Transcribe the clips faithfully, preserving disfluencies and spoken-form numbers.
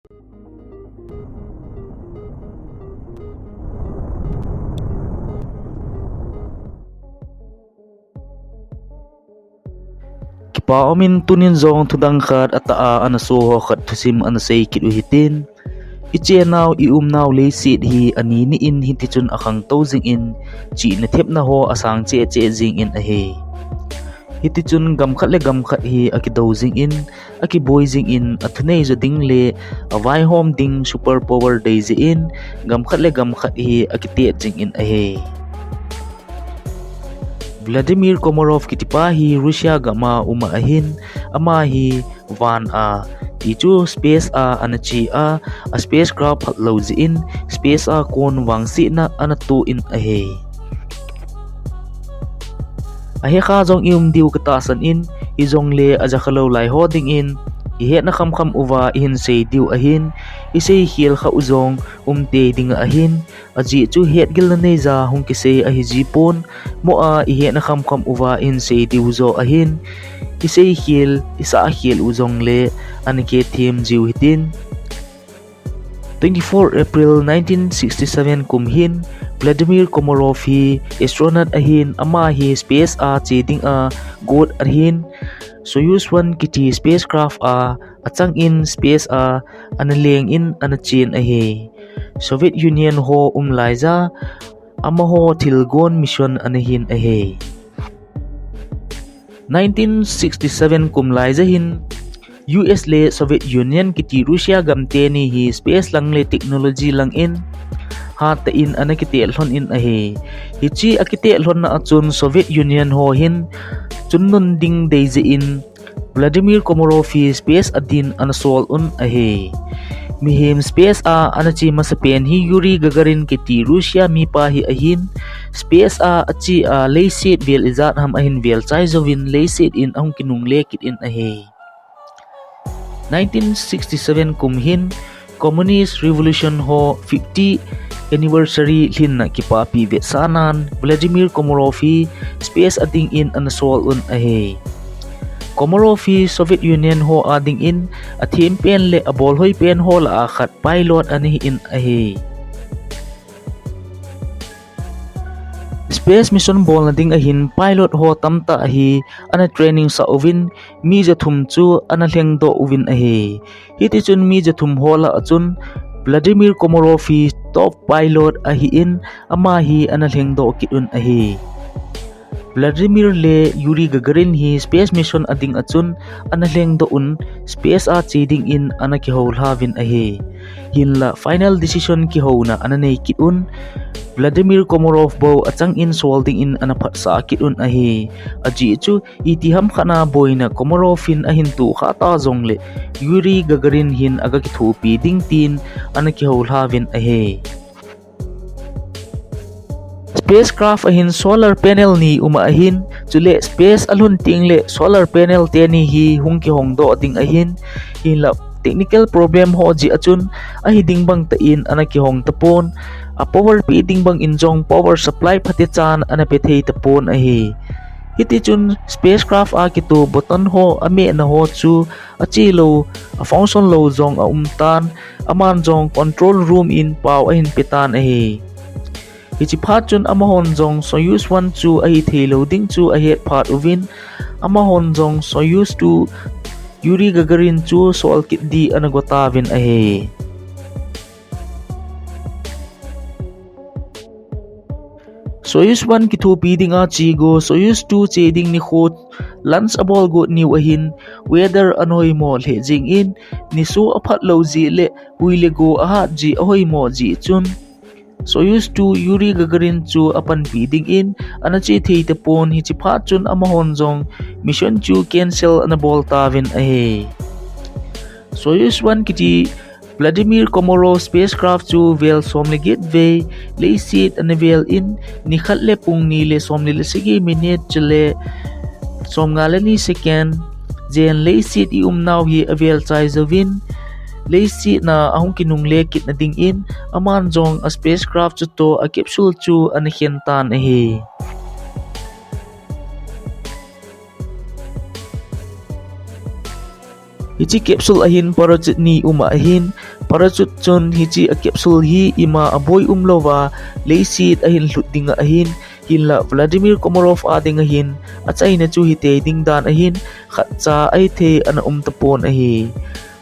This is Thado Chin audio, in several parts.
Kipa umin tunin jong thudang khat atah a ana soh ho khat thusim ana sei kit u hitin. I chennau i umnau leiset hi ani ni in hiti chun akhangtou jingin, chihna thepna ho asang cheh cheh jingin ahi. Hiti chun gam khat le gam khat hi akidou jingin, akiboi jingin, athunei jo ding le avaihom ding super power dei jeh in, gam khat le gam khat hi akitet jingin ahi. Vladimir Komarov kitipa hi Russia gam a um ahin, ama hi van a, ti chu space a ana che a, a spacecraft phatlou jeh in, space a kon vangsetna ana toh in ahi. Ahekha jong i um diu katahsan in, hijongle ajakhalou lai ho dingin, i hetna khamkham uva i hin sei diu ahin, i seikhel kha u jong um tei ding ahin, ajeh chu hetgilna neija hung kisei ahi jipon, mo a i hetna khamkham uva i hin sei diu jo ahin, i seikhel, i sahkhel u jongle ana kithem jiu hitin. Twenty-four April nineteen sixty-seven kum hin, Vladimir Komarov hi astronaut ahin, ama hi space a che ding a got ahin, Soyuz one kiti spacecraft a achang in space a ana leng in ana chen ahi. Soviet Union ho um laija amaho thilgon mission ana hin ahi. Nineteen sixty-seven kum laija hin U S le Soviet Union kiti Russia gam teni hi space lang le technology lang in hattah in ana kiteh lhon in ahi. Hiche akiteh lhonna achun Soviet Union ho hin chungnun ding dei jeh in Vladimir Komarov hi space a din ana sol un ahi. Mihem space a ana che masapen hi Yuri Gagarin kiti Russia mipa hi ahin, space a ache a leiset vel ijat ham ahin vel chai jouvin leiset in ahung kinungle kit in ahi. Nineteen sixty-seven kum hin Communist Revolution ho fifty anniversary lhinna kipapi vetsahnan Vladimir Komarov hi space a dingin ana sol un ahi. Komarov hi Soviet Union ho a dingin athem pen le abolhoi pen ho lah a khat pilot ana hi in ahi. Space mission bolna ding ahin pilot ho tamtah hi ana training sah uvin mi jathum chu ana lhengdoh uvin ahi. Hiti chun mi jathum ho lah a chun Vladimir Komarov hi top pilot ahin ama hi ana lhengdoh kit un ahi. Vladimir le Yuri Gagarin hi space mission a ding a chun ana lhengdoh un space a che dingin ana kihoulha uvin ahi. Hinlah final decision kihouna ana nei kit un Vladimir Komarov bou achang in sol dingin ana phatsah kit un ahi. Ajeh chu itiham khat a boina Komarov in ahin tohkhah ta jongle Yuri Gagarin hin aga kithopi ding tin ana kihoulha uvin ahi. Spacecraft ahin solar panel ni um ahin, chule space alhun tengle solar panel teni hi hung kihongdoh ding ahin, hinlah technical problem ho jeh a chun ahi ding bang tah in ana kihong tapon, a power pe ding bang in jong power supply phatechan ana pe thei tapon ahi. Hiti chun spacecraft a kitoh button ho amehna ho chu ache lou, a function lou jong aum tan, aman jong control room in pao ahin pe tan ahi. Hiche phat chun amahon jong Soyuz one chu ahi thei lou ding chu ahet phat uvin, amahon jong Soyuz two Yuri Gagarin chu sol kit ding ana go tauvin ahi. Soyuz one kithopi dinga che go, Soyuz two che ding nikho launch abol got niu ahin, weather ana hoimo lheh jingin, nisoh aphat lou jeh le hui le go ahat jeh ahoimo jeh chun Soyuz two Yuri Gagarin chu apanpi dingin ana che thei tapon, hiche phat chun amahon jong mission chu cancel ana bol tauvin ahi. Soyuz one kiti Vladimir Komarov spacecraft chu vel som le get vei leiset ana vel in, nikhat le pung ni le som ni le sagi minute chule som nga le ni second jen leiset i umnau hi avel chai jouvin, leiset na ahung kinungle kit na dingin, aman jong a spacecraft chutoh a capsule chu ana khen tan ahi. Hiche capsule ahin parachute ni um ahin, parachute chun hiche a capsule hi ima aboi umlouva leiset ahin lhut ding ahin, hinla Vladimir Komarov a ding ahin achaina chu hitei ding dan ahin, khatcha ahithei ana um tapon ahi.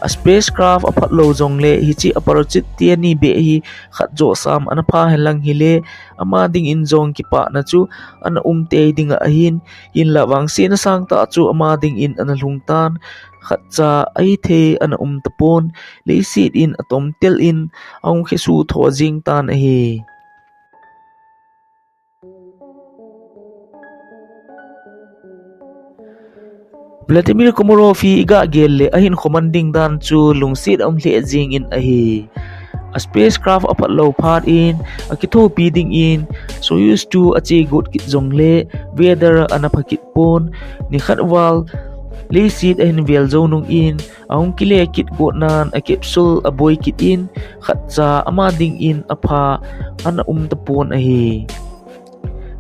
A spacecraft aphatlou jongle hiche a parachute teni beh hi khat joh sam ana pha henlang hile, ama dingin jong kipana chu ana um tei ding ahin, hinla vangsetna sangtah chu ama dingin ana lhung tan, khatcha ahithei ana um tapon, leiset in atomtel in ahung khesuh tho jing tan ahi. Vladimir Komarov hi iga gel le ahinkho man ding dan chu lungset aum lheh jengin ahi. A spacecraft aphatlou phat in akithopi dingin Soyuz two ache got kit jongle weather ana pha kit pon, nikhat val leiset ahin vel jou nungin ahung kile kit got nan a capsule aboi kit in, khatcha ama dingin apha ana um tapon ahi.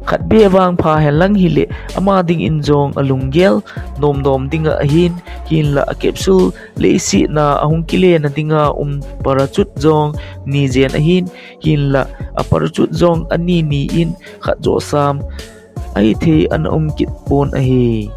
Khat beh vang pha henlang hile, ama dingin jong alunggel nomnom ding ahin, hinla a capsule leiset na ahung kile na dinga um parachute jong ni jen ahin, hinla a parachute jong ani ni in khat joh sam ahithei ana um kit pon ahi.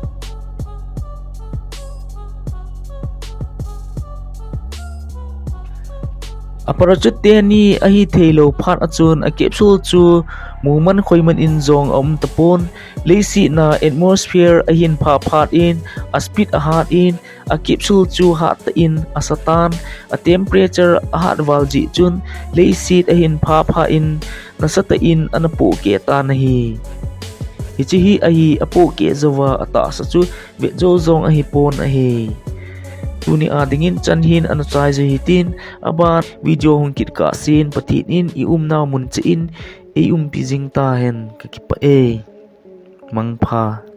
A parachute teni ahitheilou phat a chun a capsule chu muman khoiman in jong aum tapon, leiset na atmosphere ahin pha phat in a speed ahat in, a capsule chu hat tah in asa tan, a temperature ahat val jeh chun leiset ahin pha phat in nasatah in ana pohkeh tan ahi. Hiche hi ahi, apohkeh jouva atahsa chu vet jou jong ahipon ahi. Tuni a dingin chan hin ana chai jou hitin, aban video hung kit kahsen Pathen in i umnau mun cheh in eiumpi jing tahen, kakipah e. Mangpha.